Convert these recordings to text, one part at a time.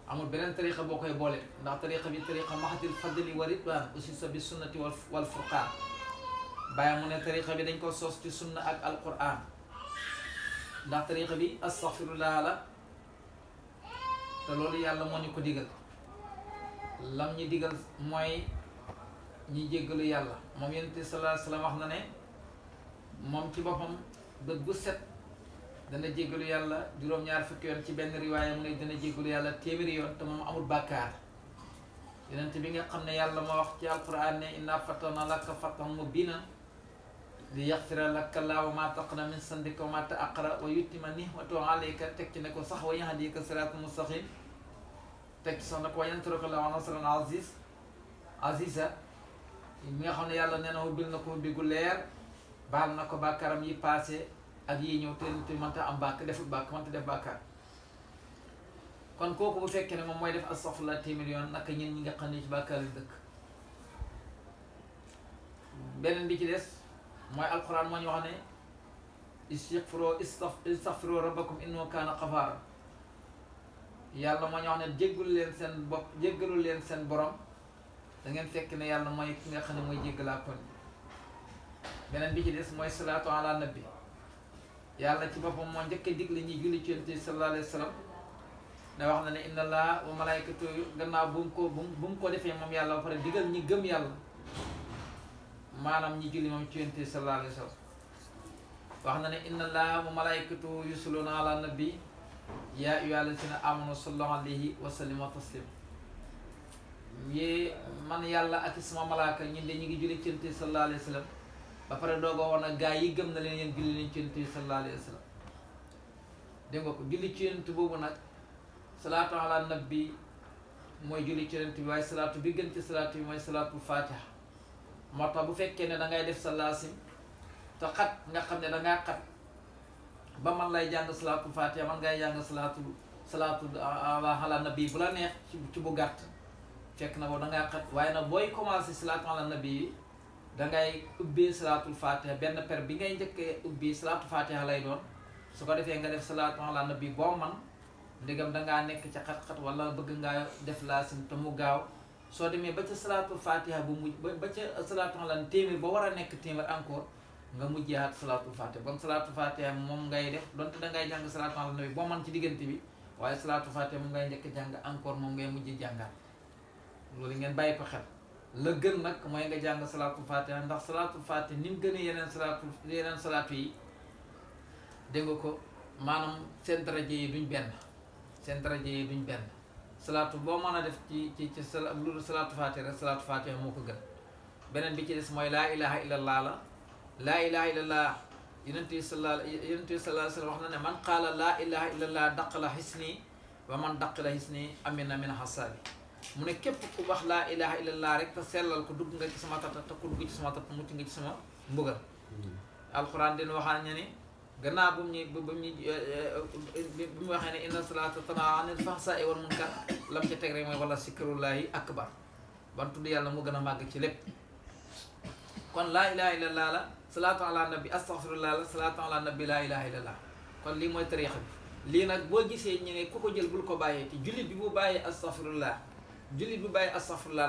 amul beneen tariqa boo koy boole ndax tariqa bi tariqa mahadil fadli wa ridwan aussi sa bi sunnati wal furqaan bàyyi mu ne tariqa bi dañ ko sos ci sunna ak alquran ndax tariqa bi astaghfirullah la te loolu yàlla moo ñu ko digal lam ñu digal mooy ñi jéggalu yàlla moom yonent bi sallallahu alayhi wasallam wax na ne moom ci boppam bët bu set dana jéggalu yàlla juróom-ñaar fukki yoon ci benn riwaaya mu ne dana jéggalu yàlla téeméeri yoon te moom amul bàkkaar yonent bi nga xam ne yàlla moo wax ci alquran ne inna fatahna laka fathan mubiinan li yaxfira laka llaahu maa taqaddama min zanbika wa maa ta'akhkhara wa yutimma ni'matahu alayka teg ci ne ko sax wa yahdika siraatal mustaqim teg ci sax ne ko wa yansuruka llaahu nasran aziza mi nga xam ne yàlla nee na ubbil na ko ubbi gu leer baal na ko bàkkaaram yi passé ak yi ñëw te mënta am bàkk deful bàkk mënta def bàkkaar kon kooku bu fekkee ne moom mooy def astaghfirullah téeméer yoon naka ñun ñi nga xam ne ci bàkkaar yi dëkk beneen bi ci des mooy alquran moo ñu wax ne istaghfiru rabbakum innahu kaana ghafaara yàlla moo ñu wax ne jéggalu leen seen bopp jéggalu leen seen borom da ngeen fekk ne yàlla mooy ki nga xam ne mooy jéggalaa kon beneen bi ci des mooy salaatu ala nabi yàlla ci boppam moo njëkk a digle ñi julli ci yonent bi sallallahu alayhi wa sallam ne wax na ne inna allaha wa malaykatu gannaaw bu mu ko defee moom yàlla ba pare digal ñi gëm yàlla maanaam ñi julli moom ci yonent bi sallallahu alayhi wa sallam wax na ne inna allaha wa malaykatu yusalluna ala nabi yaa ayyuhallazina amanu sallu alayhi wa sallimu taslima yi man yàlla ak sama malaaka ñun de ñu ngi julli ci yonent bi sallallahu alayhi wa sallam ba pare dooga woon a gaa yi gëm na leen yéen julli nañ ci yonent bi sallallahu alayhi wa sallam dégg nga ko julli ci yonent boobu nag salaatu ala nabi mooy julli ci yonent bi waaye salaatu bi gën ci salaatu bi mooy salaatul fatiha moo tax bu fekkee ne da ngay def sa laasim te xat nga xam ne dangaa xat ba man lay jàng salaatul fatiha man ngay jàng salaatu ala nabi bu la neex ci bu gàtt fekk na boobu dangaa xat waaye nag booy commencé salaatu ala nabi yi dangay ubbee salaatul fatiha benn per bi ngay njëkkee ubbi salaatul fatiha lay doon su ko defee nga def salaatu ala nabi boo man ndegam dangaa nekk ca xat-xat wala bëgg ngaa def laasim te mu gaaw soo demee ba ca salaatul fatiha bu mujj ba ca salaatu ala téeméer ba war a nekk téeméer encore nga mujjeexaat salaatul fatiha bon salaatul fatiha moom ngay def donte dangay jàng salaatu ala nabi boo man ci diggante bi waaye salaatul fatiha moom ngay njëkk jàng encore moom ngay mujj jàngaat loolu ngeen bàyyi ko xel la gën nag mooy nga jàng salaatul fatiha ndax salaatul fatiha ni mu gën a yeneen salaatu yi dégg nga ko maanaam seen daraje yi duñ benn salaatu boo mën a def ci lu salaatu fatiha rek salaatu fatiha moo ko gën beneen bi ci des mooy laa ilaha illallah la laa ilaha illallah yonent bi sallallahu alayhi wa sallam wax na ne man qaala laa ilaha illallah daqala xisni wa man daqala xisni amina min hasaabi mu ne képp ku wax laa ilaha illallah rek te sellal ko dugg nga ci sama tata te ku dugg ci sama tata mucc nga ci sama mbugal alquran dina waxaan ña ni gannaaw bu mu waxee ne inna salaata tanhaa anil fahsaa'i wal munkar lam ca teg rek mooy wala zikrullahi akbar ban tudd yàlla mu gën a màgg ci lépp kon laa ilaha illallah la salaatu ala nabi astaghfirullah la salaatu ala nabi laa ilaha illallah kon lii mooy tariixa bi lii nag boo gisee ñu ne ku ko jël bul ko bàyyee te jullit bi bu bàyyee astaghfirullah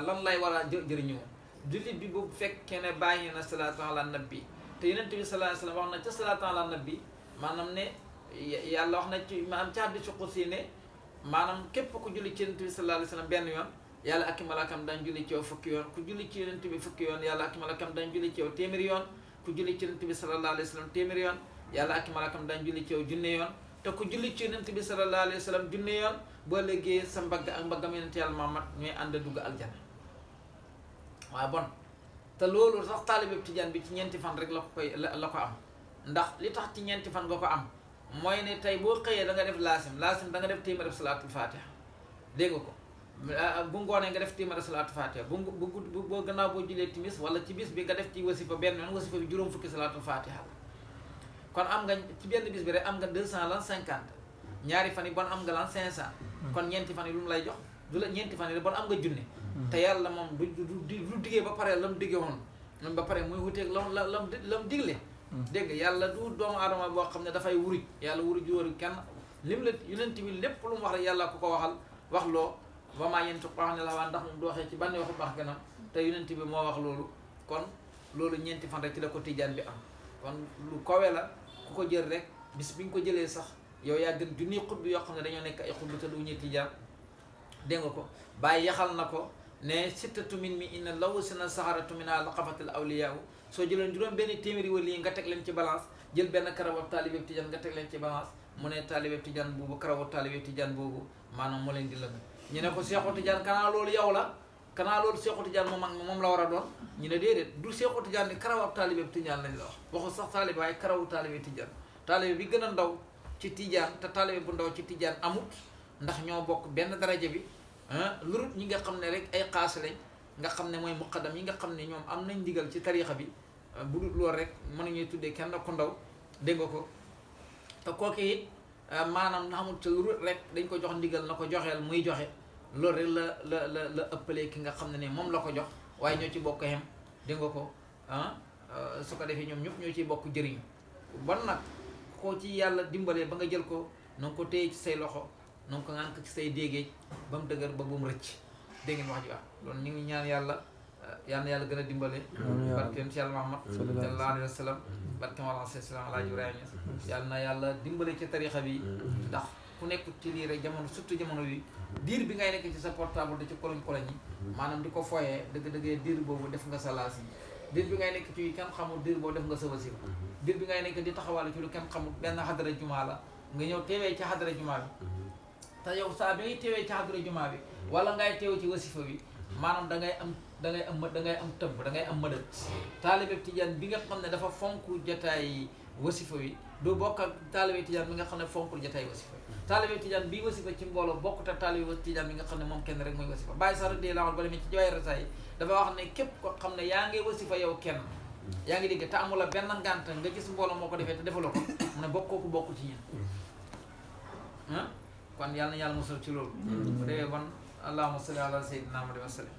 lan lay war a jëriñoo jullit bi bu fekkee ne bàyyi na salaatu ala nabi te yonent bi sallallahu alayhi wasallam wax na ca salaatu ala nabi maanaam ne yàlla wax na ci maanaam ci hadiisu qudsi ne maanaam képp ku julli ci yonent bi sallallahu alayhi wasallam benn yoon yàlla ak i malaakam dañ julli ci yow fukki yoon ku julli ci yonent bi fukki yoon yàlla ak i malaakam dañ julli ci yow téeméeri yoon ku julli ci yonent bi sallallahu alayhi wasallam téeméeri yoon yàlla ak i malaakam dañ julli ci yow junne yoon te ku julli ci yonent bi sallallahu alayhi wasallam junne yoon boo léegi sa mbagg ak mbaggam yonent yàlla Muhammad ñooy ànd dugg aljana waaw bon te loolu sax taalibe tijaan bi ci ñeenti fan rek la ko am ndax li tax ci ñeenti fan nga ko am mooy ne tey boo xëyee da nga def laasim da nga def téeméer salaatul fatiha dégg nga ko bu ngoonee nga def téeméer salaatul fatiha boo gannaaw boo julee timis wala ci bis bi nga def ci wasifa benn yoon wasifa bi juróom fukki salaatul fatiha kon am nga ci benn bis bi rek am nga 250 ñaari fan yi bon am nga lan 500 kon ñeenti fan yi lu mu lay jox du la ñeenti fan yi bon am nga junne te yàlla moom du diggee ba pare lam diggee woon ba pare muy wuteeg lam digle dégg nga yàlla du doomu aadama boo xam ne dafay wuruj yàlla wuruj kenn lim la yonent bi lépp lu mu wax rek yàlla ku ko waxal wax loo wa maa yantiqu anil hawaa ndax moom du waxee ci bànni waxu baax ganam te yonent bi moo wax loolu kon loolu ñeenti fan rek ci la ko tijaan bi am kon lu kawe la ku ko jël rek bis bi nga ko jëlee sax yow yaa gën junniy xutbu yoo xam ne dañoo nekk ay xutbu te du ñuy tijaan dégg nga ko bàyyi yaxal na ko ne sittatu min mi inna law sina saharatu mina laqafatil awliyaa soo jëleen juróom benn téeméeri wali yi nga teg leen ci balance jël benn karawab taalibeeb tijaan nga teg leen ci balance mu ne taalibeeb tijaan boobu karawab taalibeeb tijaan boobu maanaam moo leen di lëng ñu ne ko Seexu Tijaan kanaa loolu yow la kanaa loolu Seexu Tijaan moom la war a doon ñu ne déedéet du Seexu Tijaan ni karawab taalibeeb tijaan lañ la wax waxu sax taalibe waaye karawu taalibe tijaan taalibe bi gën a ndaw ci tijaan te taalibe bu ndaw ci tijaan amut ndax ñoo bokk benn daraja bi lurut ñi nga xam ne rek ay xaas lañ nga xam ne mooy muqaddam yi nga xam ne ñoom am nañ ndigal ci tariixa bi bu dul loolu rek mën nañuy tuddee kenn ku ndaw dégg nga ko te kooku it maanaam na xamul ca lurut rek dañ ko jox ndigal na ko joxeel muy joxe loolu rek la ëppalee ki nga xam ne moom la ko jox waaye ñoo ci bokk xem dégg nga ko su ko defee ñoom ñëpp ñoo ciy bokk jëriñu bon nag koo ci yàlla dimbalee ba nga jël ko na nga ko téye ci say loxo na nga ko ŋànk ci say déegéej ba mu dëgër ba bu mu rëcc dégg ngeen wax ji wax loolu ñu ngi ñaan yàlla yal na yàlla gën a dimbale barkeem ci yàlla Muhammad sallallahu alayhi wa sallam barkeem wala salaam alaaji Ibrahima yàlla na yàlla dimbale ci tarixa bi ndax ku nekkut ci lii rek jamono surtout jamono bi diir bi ngay nekk ci sa portable da ci koloñ yi maanaam di ko foyee dëgg-dëggee diir boobu def nga sa laas yi diir bi ngay nekk ci kenn xamul diir boobu def nga sa wasifa diir bi ngay nekk di taxawal ci lu kenn xamul benn xadara jumaa la nga ñëw teewee ci xadara jumaa bi te yow saa bi ngay teewee ci xadara jumaa bi wala ngay teew ci wasifa bi maanaam da ngay am tëbb da ngay am mëdët taalibe tijaan bi nga xam ne dafa fonk jotaay wasifa wi du bokk ak taalibe tijaan bi nga xam ne fonkul jotaay wasifa taalibe tijaan bi wasifa ci mbooloo bokkut ak taalibe tijaan bi nga xam ne moom kenn rek mooy wasifa bàyyi sa radiyallaahu anhu ba demee ci jawaay rasaay dafa wax ne képp ko xam ne yaa ngi wasifa yow kenn yaa ngi dégg te amula benn ngànt nga gis mbooloo moo ko defee te defaloo ko mu ne bokkooku bokku ci ñun kon yàlla na yàlla musal ci loolu bu dee bon allahumma salli ala sayyidina Muhammad wa sallam